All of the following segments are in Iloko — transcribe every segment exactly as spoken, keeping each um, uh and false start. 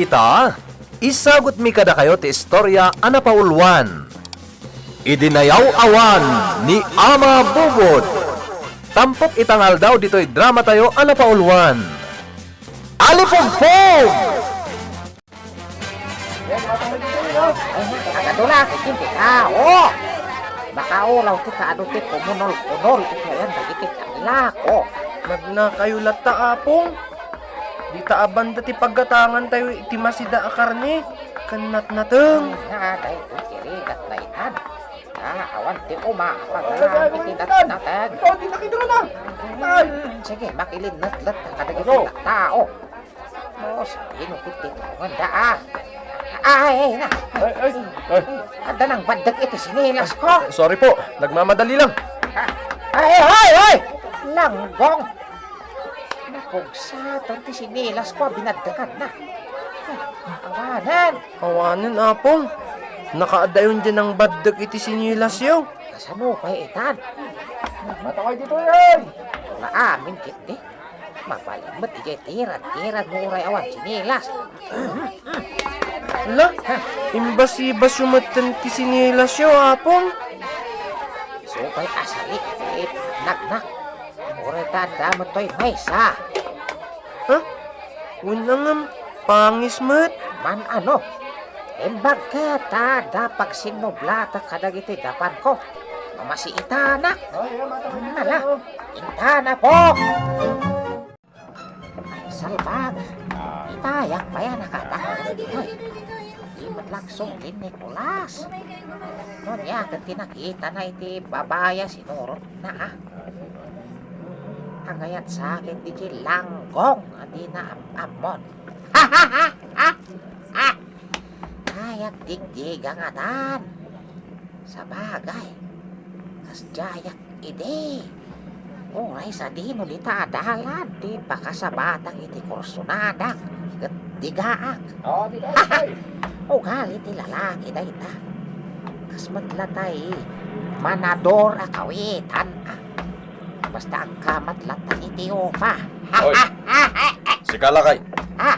Ta, isagutmi kadakayo ti istorya a napauluan. Idi nayaw-awan ni Ama Bubot. Tampok ita nga aldaw ditoy dramatayo a napauluan. Alipugpog! Ay, nakakadula, hindi ka. Oh! Makaulaw ti kaadu ti kumunol-kunol iti ayan dagiti tallako. Nagnakayo latta, Apong. Dita a banda ti paggatangantayo iti masida a karne ken natnateng. Nga, daytoy ti rigat daytan. Ah, awan ti uma, paggatangan iti natnateng. Ikaw, di nakita na. Hmm, sige, makilinnetlet kadagiti tao. No, sabino ti tulonganda, ah. Ay, ay, na. Ay, ay, ay. Adda nang baddek iti sinilas ko. Sorry po, nagmamadali lang. Ah, ay, ay, ay! Langgong! Napugsaton ti sinilas ko a binaddekan na. Awanen. Awanen, Apong. Nakaadayon diay nang baddek iti sinilasyo. Kasano pay itan? Mataway ditoy, eh! Nga amin, kit di. Mabalin met idiay tirad-tirad mo uray awan sinilas. Ala, imbasibasyo metten ti sinilasyo, Apong. Isu pay a sali ti nagnak. Uray ta adda met toy maysa. Ha? Wen ngem, pangis met. Man-ano? Imbag ket ta adda pagsinnublatak kadagiti gapanko. Mamasiitanak. Ala, intana po. Ay, salbag. Itayak pay a nakadak ditoy. Di met laeng sumlin ni Nicolas. No, ania ket ti nakitana iti babay a sinurotna, ah. Agayat sakit di ti langgong a di naam-ammon. Ay, agdigdigang atan. Sabagay, kasdiayak idi. Uray sadino dita a dalan ti pakasabatak iti kursonadak ket digaak. Ah, di ba, ay? Ugali ti lalaki dayta. Kas met la tay manador a kawitan, ah. Basta agkamat latta iti upa. Oy. Sika, lakay. Ah.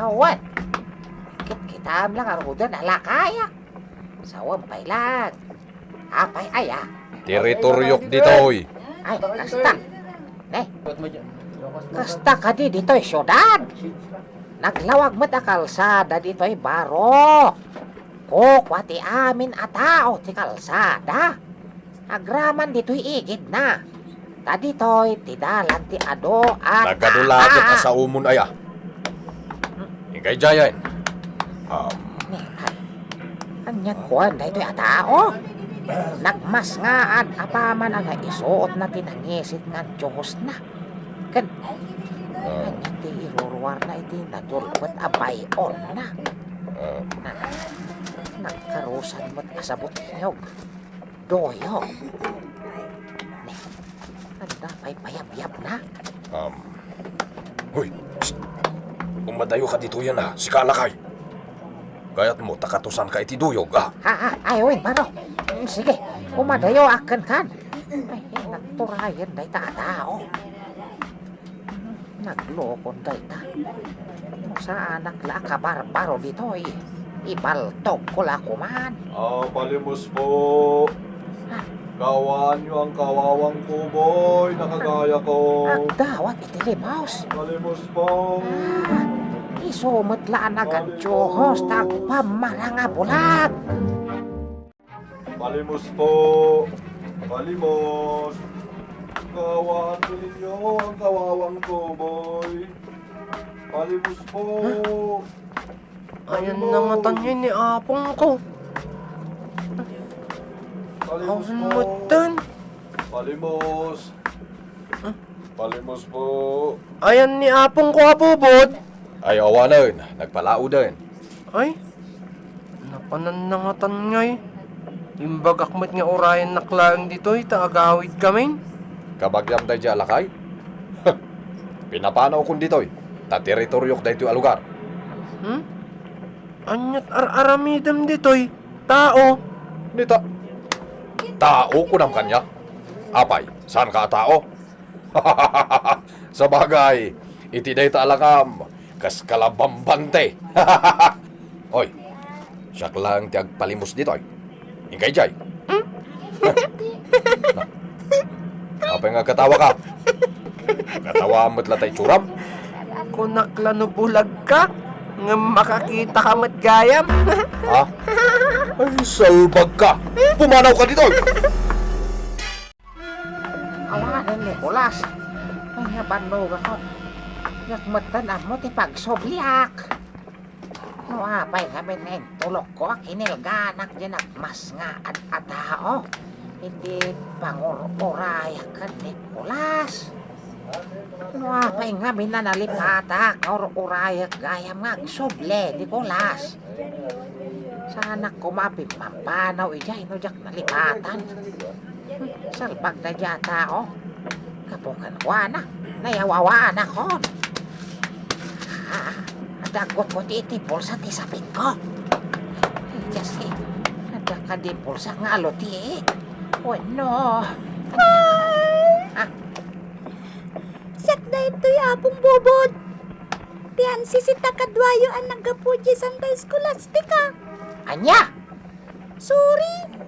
Awan. Kitkitaem la ngaruden a lakayak. Sawem pay laeng. Apay aya? Teritoriok ditoy. Ay, kasta. Ne? Kasta kadi ditoy siudad. Naglawag met a kalsada ditoy baro. Kukua ti amin a tao ti kalsada. Agraman ditoy igidna. Ta ditoy ti dalan ti adu a Nagadu laeng a saomon aya. Inkay diayen. Um, Ni, ay, anian kuan daytoy a tao? Nagmasngad apaman a naisuotna ti nangisit nga antiosna. Ken, Ah. anian ti iruruarna iti nadulpet a bay-onna? Ah. Ah, nagkarusan met a sabutnyog. Duyog. Ne, adda pay payabyabna? Um, Hoy! Psst! Umadayo ka ditoyen, ha? Sika, lakay. Kayatmo ta katusanka iti duyog, ha? Ha, ha, ay, wen, baro. Mm, sige, umadayoak kenkan. Ay, naturayen dayta a tao. Naglokon dayta. No saanak la a kabarbaro ditoy, ibaltogko la koman. Ah, palimos po. Ah. Kawaanyo ang kawawang kuboy, nakagayako. Agdawat iti limos. Palimos po. Ah, isu met la a nagantiohos ta agpammarang a bulag. Palimos po. Palimos. Kawaanyo ninyo ang kawawang kuboy. Palimos po. Huh? Ayan na nga tanyo ni apong ko. Palimos po. Awan mo tan. Palimos. Huh? Palimos po. Ayan ni apong ko, Apo Bot. Ay, awanen. Nagpalaoden. Ay, napanan na nga tan ngay. Imbagak met nga urayannak laeng ditoy ta agawidkamin. Kabagiam daydiay a lakay? Pinapanawkon ditoy, ta teritoriok daytoy a lugar. Hmm? Aniat ar-aramidem ditoy? Tao? Ni ta-, tao, kunam kaniak? Apay, saanka a tao? Sabagay, iti dayta a lakam, Kas kalabambante. Oy, siak laeng ti agpalimos ditoy. Inkay jay. Apay nga agkatawa ka? Katawa met la tay itsuram. Kunak la no bulag ka, ngem makakita ka met gayam. Ha? Ay, salbag ka. Pumanaw ka ditoy. Awanen, Nicolas. Ay, nabannogakon. Diak metten ammo ti pagsubliak. No apay ngamin intulokko a kinilganak diay nagmasngad a tao iti pangur-urayak ken Nicolas. No apay ngamin a nalipatak nga ur-urayak gayam nga agsubli, Nicolas. Saanak koma a pimmampanaw idiay no diak nalipatan. Salbag daydiay a tao. Gapu kenkuana, nayaw-awanakon. Ah, adda aggutguti iti bulsa ti sapingko. Ay, Diyos, eh. Adda kadi bulsa nga alutiit. Wenno. Ah. Siak daytoy, Apong Bubot. Ti ansisit a kaduayo a naggapu idiay Santa Scholastica. Ania? Sorry.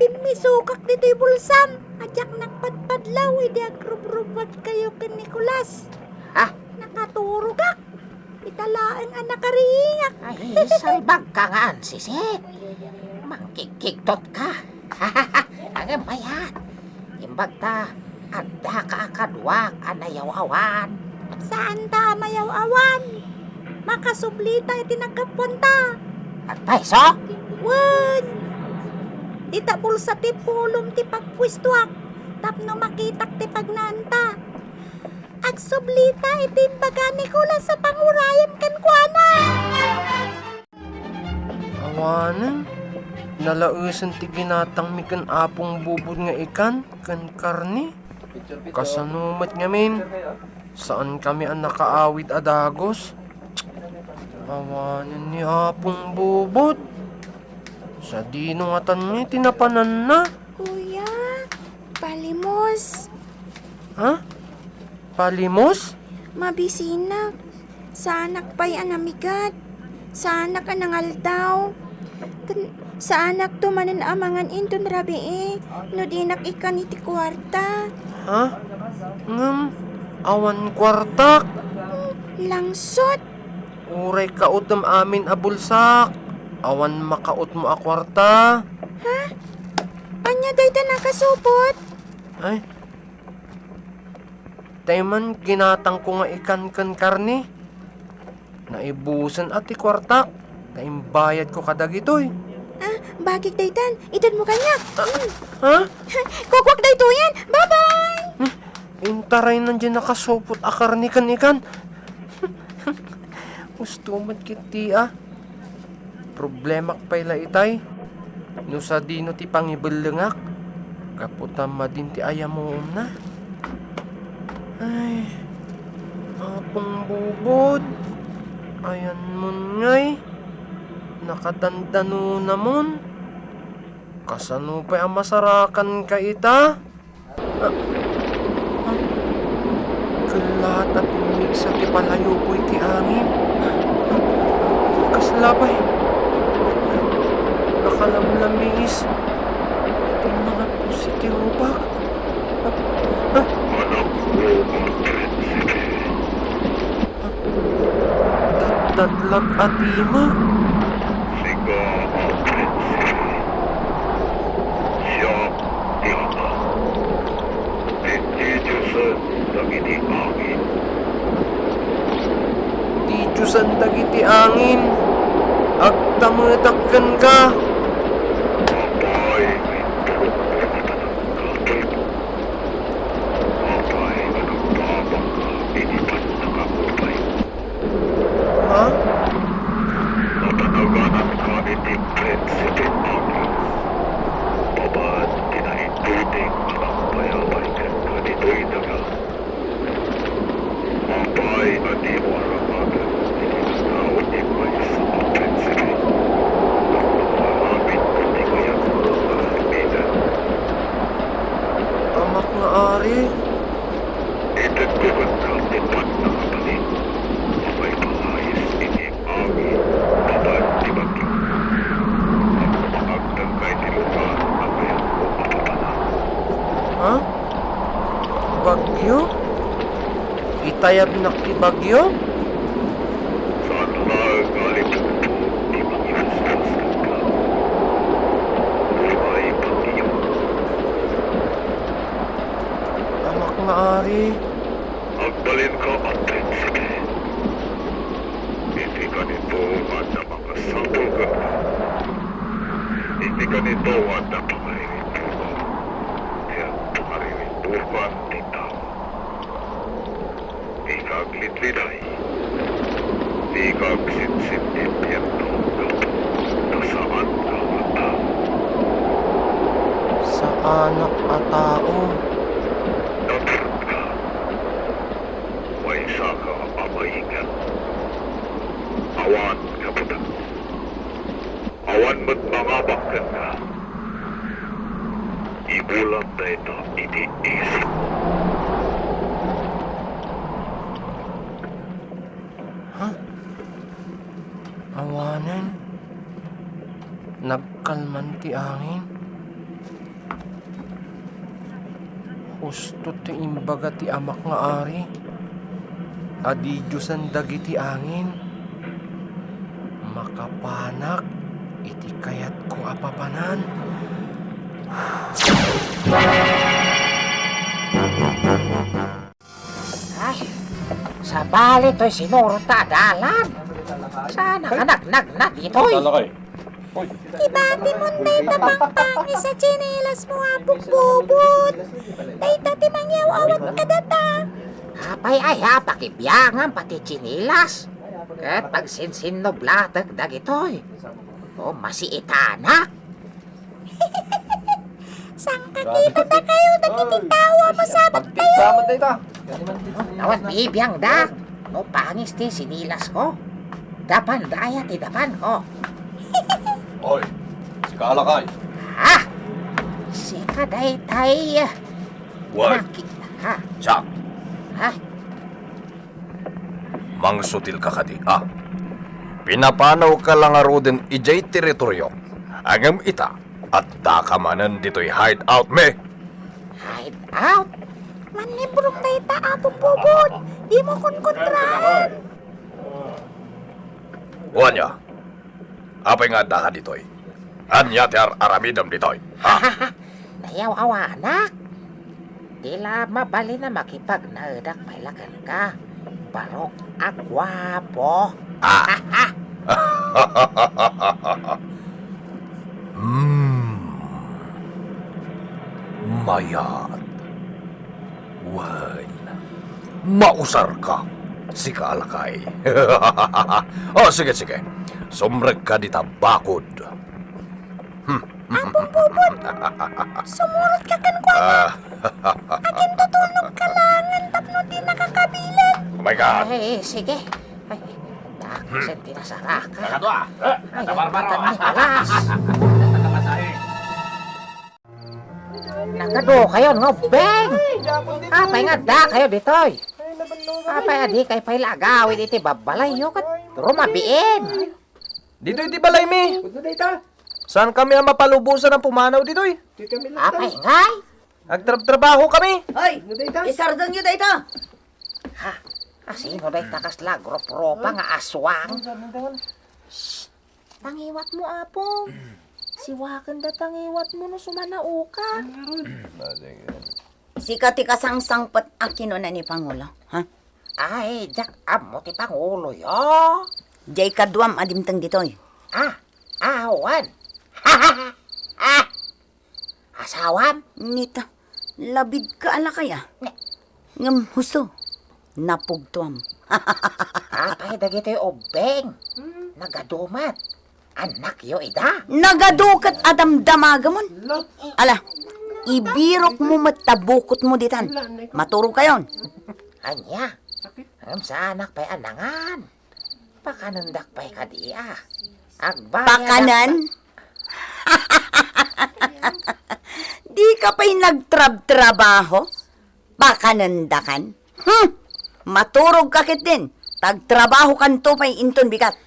Pimmisokak ditoy bulsam a diak nagpadpadlaw idi agrubrubuatkayo ken Nicolas. Ha? Nakaturogak. Ita laeng a nakariingak. Ay, salbag ka nga ansisit. Mangkigkigtot ka. Ngem mayat. Imbag ta Addaka a kaduak a nayaw-awan. Saanta a mayaw-awan. Makasublita iti naggapuanta. Agpayso? Wen. Dita bulsa ti pulom ti pagpuestoak tapno makitak ti pagnaanta. Agsublita iti imbaga ni Nicolas a pangurayem kenkuana. Awanen, nalaesen ti ginatangmi ken Apong Bubot nga ikan ken karne. Kasano met ngamin? Saankami a nakaawid a dagus. Awanen ni Apong Bubot. Sadino ngatan nga ti napananna? Kuya, palimos. Ha? Palimos? Mabisinak. Saanak pay a namigat. Saanak a nangaldaw. Ken saanakto manen a mangan inton rabii no dinak ikkan iti kuarta. Ha? Ngem awan kuartak. Hmm, langsot. Uray kaotem amin a bulsak. Awan makaotmo a kuarta. Ha? Ania dayta nakasupot? Ay, tay man ginatangko nga ikan ken karne, naibusen a ti kuartak, ta imbayadko kadagitoy. Ah, bagik daytan, itedmo kaniak. Ah, ha? Kukuak daytoyen. Bye-bye! Hmm, intaraynan diay nakasupot a karne ken ikan. Gusto met ketdi a. Problemak pay la itay no sadino ti pangibellengak gapu ta madin ti ayamuomna. Ay, Apong Bubot, ayanmon ngay, nakadandanonamon. Kasano pay a masarakanka ita? Ah, ah, kellaat a pimmigsa ti palayopo iti angin. Ah, kasla pay? Nakalamlamiis ti mga pusi ti rupak. Ah, ah. Datdatlak a timek. Sika a prinsipe. Siak ti Ama. Ti Diosen dagiti angin. Ti Diosen dagiti angin. Agtametak kenka. Apay, intulokmo a panagkapit. Apay nga nagpapangka iti pannakaupay. Ha? Matanagananka iti prinsipe Agnes. Babaen ti naintuting a agpayapay kenka ditoy daga. Apay a dimo aramaten iti nanaw ti maysa a prinsipe? Bagyo? Itayabnak ti bagyo? Saan laeng nga alipupot ti mangifusfus kenka? Uray pagiyam. Amak nga ari. Agbalinka a prinsipe. Iti kanito nga adda makasapul kenka. Iti kanito nga adda pangariribuka. Ket pangariribukan ti tao. Dika aglidliday. Dika agsinsin ti impierno. Ta saanka nga tao. Saanak a tao. Natured ka. Maysaka a maigat. Awan kabutang. Awan met mangabak kenka. Ibulat dayta iti isip. Ha? Awanen. Nagkalman ti angin. Husto ti imbaga ti amak nga ari. Adidiosan dagiti angin. Makapanak iti kayatko a papanan. Ay, sabali toy sinurot ta a dalan. Saan a kanagnagna ditoy? Talakay. Hoy. Ibatimon dayta pangtangis a tsinelas mo, Apong Bubot. Dayta ti mangyaw-awat kadata. Apay aya, pakibiangan pati tsinelas. Ket pagsinsinnublatek dagitoy. O, masiitanak. Sangkakitata kayo dagiti tao a masabat kayo. Awan bibiangda no pangis ti sinilasko. Dapan daya ti dapanko. Oy, sika alakay. Ha? Sika daytay. Wen. Naki-, ha? Siak. Ha? Mangsutilka kadi, a? Pinapanawka la ngaruden idiay teritoriok. Ngem ita, addaka manen ditoy hideout mi. Hideout? Manlibrok dayta, Apong Bubot. Dimo konkontraen. O ania? Apay nga addaka ditoy? Ania ti ar-aramidem ditoy? Ha? Nayaw-awanak. Di la mabalin a makipagnaedak pay la kenka. Barok a guapo. Ah. Hmm. Mayat. Wen, mausarka, sika alakay. O, sige, sige. Sumrekka dita bakod. Hmm. Apong Bubot, sumurotka kenkuana. Ah. Agintutulnogka laengen tapno dinaka kabilen. Oh my God. Ay, sige. Ay, dakusen ti nasaraka. Nakadua. Eh, ay, natabarbar, oh. Ay, Nikalas. Nakadua kayo nga ubbing. Apay nga adda kayo ditoy? Apay a di kayo pay la agawid iti babbalayyo ket rumabiin? Ditoy ti balaymi. Saan kami a mapalubosan a pumanaw ditoy? Apay ngay? Agtrabtrabaho kami. Hoy, isardengyo dayta. Ha? Asino dayta kasla agropropa nga aswang? Shh! Tangiwatmo, Apong. Siwaken da tangiwatmo no sumanaokan. Sika ti kasangsangpet a kinuna ni Pangulo, ha? Ay, diak ammo ti Panguloyo. Diay kaduam a dimteng ditoy. Ah, awan. Ah! Asawam? Nita, labidka a lakay a. Ne. Ngem husto, napugtuam. Apay dagitoy ubbing? Nagadu met. Annakyo ida? Nagadu ket a damdamagamon. Ala, ibirokmo met ta bukotmo ditan. Maturogkayon. Ania? Ngem saanak pay a nangan. Pakanendak pay kadi a. Agbayadak. Pakanen? Dika pay nagtrabtrabaho? Pakanendakan? Hmm! Maturogka ketdin. Tagtrabahokanto pay inton bigat.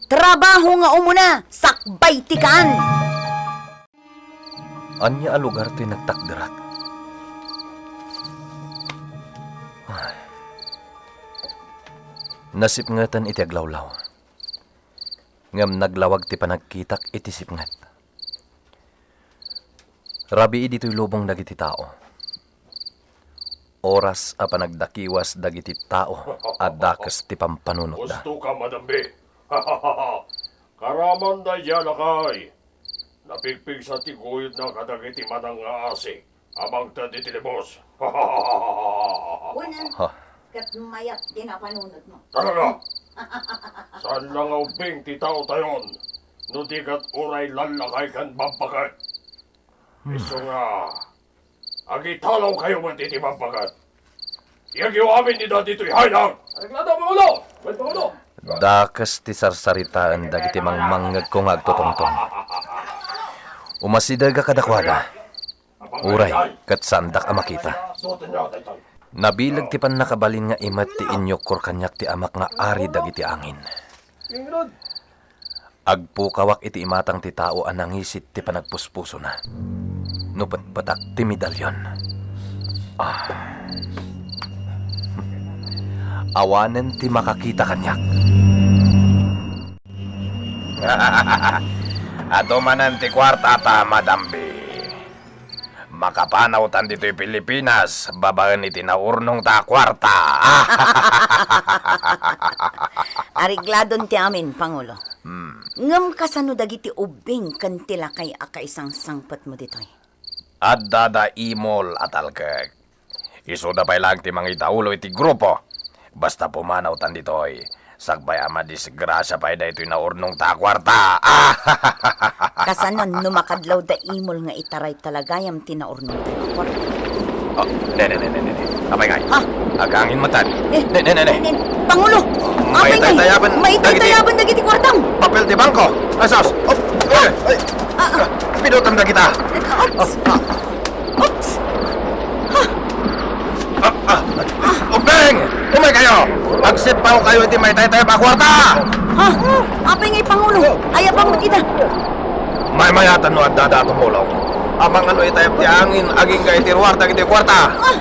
Trabaho nga umuna, sakbay ti kaan. Ania a lugar toy nagtakderak? Nasipngeten iti aglawlaw, ngem naglawag ti panagkitak iti sipnget. Rabii ditoy lubong dagiti tao. Oras a panagdakiwas dagiti tao a dakes ti pampanunotda. Gusto ka, Madam B? Karaman daydiay, lakay. Napigpigsa ti guyodna kadagiti manangngaasi a mangted iti libos. Wen, ha, ket mayat ti napanunotmo. Talaga? Saan la nga ubbing ti taotayon no di ket uray lallakay ken babbaket. Hmm. Isu nga, agitalawkayo met iti babbaket. Iyagiyo amin ida ditoy haydang. Areglado, Pangulo! Wen, Pangulo! Dakes ti sarsaritaen dagiti mangmangngegko nga agtutungtong. Umasidega kadakuada. Uray, ket saandak a makita. Nabileg ti pannakabalin nga imet ti inyukkor kaniak ti amak nga ari dagiti angin. Agpukawak iti imatang ti tao a nangisit ti panagpuspusona. Nupetpetak ti medalyon. Ah. Awanen ti makakita kaniak. Adu manen ti kuartata, Madam B. Makapanawtan ditoy Pilipinas babaen iti naurnongta a kuarta. Arigladon ti amin, Pangulo. Hmm. Ngem kasano dagiti ubbing ken ti lakay a kaisangsangpetmo ditoy? Addada imol a talkek. Isuda pay laeng ti mangidaulo iti grupo. Basta pumanawtan ditoy, sakbay a madisgrasia pay daytoy naurnongta a kuarta. Kasanon no makadlawda imol nga itaray talagayam ti naurnongta a kuarta? Oh, ne, ne, ne, ne, ne, ne. Apay ngay? Ha? Agangin matan. Eh, ne, ne, ne, ne. Ne, Pangulo! Apay ngay? Maitaytayaban dagiti kuartam! Papel ti bangko! Ay, sus! Oh, eh, ay. Ah, ah. Pinutam dagita! Oops! Ah, ah. Oops! Ha? Ah, ah. Ubbing! Umaykayo! Agsipawkayo iti maitaytayab a kuarta! Ha? Apay ngay, Pangulo? Aya, Pangulo, kita. Maymayatan no addada a tumulong. Amangan no itayab ti angin agingga iti ruar dagiti kuarta. Ah!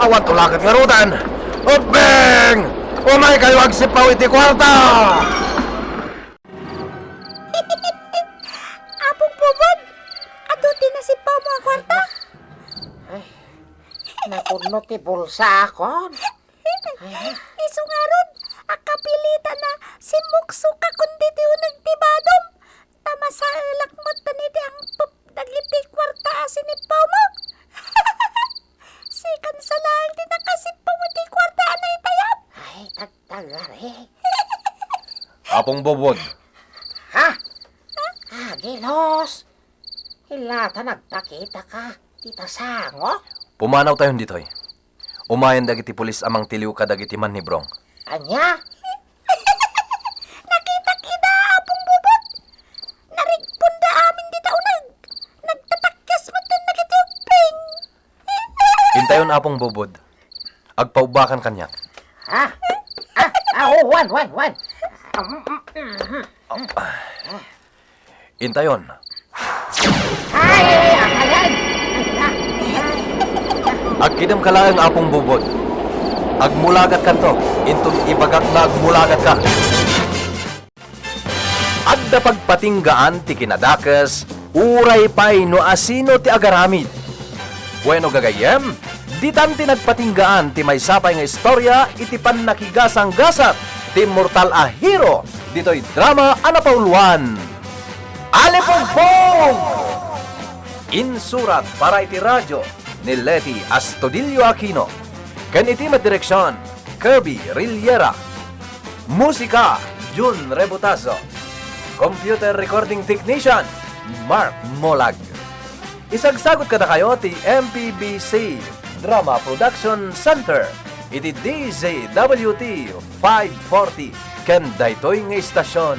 Awan to laket ngaruden. Ubbing! Umaykayo agsipaw iti kuarta! Apong Bubod, adu ti nasipawmo a kuarta? Ay, napunno ti bulsaakon. Isu ngarud, a kapilitan a simmuksokakon ditoy uneg ti badom, ta masaelak met iti angpep dagiti kuarta a sinipawmo. Sikan sa laeng ti nakasippaw iti kuarta a naitayab. Ay, tagtagari. Apong Bubod. Ha? Agilos! Ilata nagpakita ka, ti tasango? Pumanawtayon ditoy. Umayen dagiti pulis a mangtiliw kadagiti mannibrong. Ania? Nakitak ida, Apong Bubod. Narigponda amin dita uneg. Nagtatakyas metten dagiti ubbing. Intayon, Apong Bubod. Agpaubbakan kaniak. Ha? Ah, ah, oh, wan, wan, wan. Um, um, um, um. Intayon. Ay, akalay! Agkidemka laeng, Apong Bubod. Agmulagatkanto, inton ibagak nga agmulagatka. Adda pagpatinggaan ti kinadakes, uray pay no asino ti agaramid. Bueno, gagayyem, ditan ti nagpatinggaan ti maysa pay nga istorya iti pannakigasanggasat ti immortal a hero ditoy drama a napauluan, Alipugpog! Insurat para iti radio ni Leti Astudillo Aquino, ken iti met direksion, Kirby Rillera. Musika, Jun Rebutazo. Computer recording technician, Mark Molag. Isagsagut kadakayo ti M P B C Drama Production Center iti D Z W T five forty ken daytoy nga istasyon.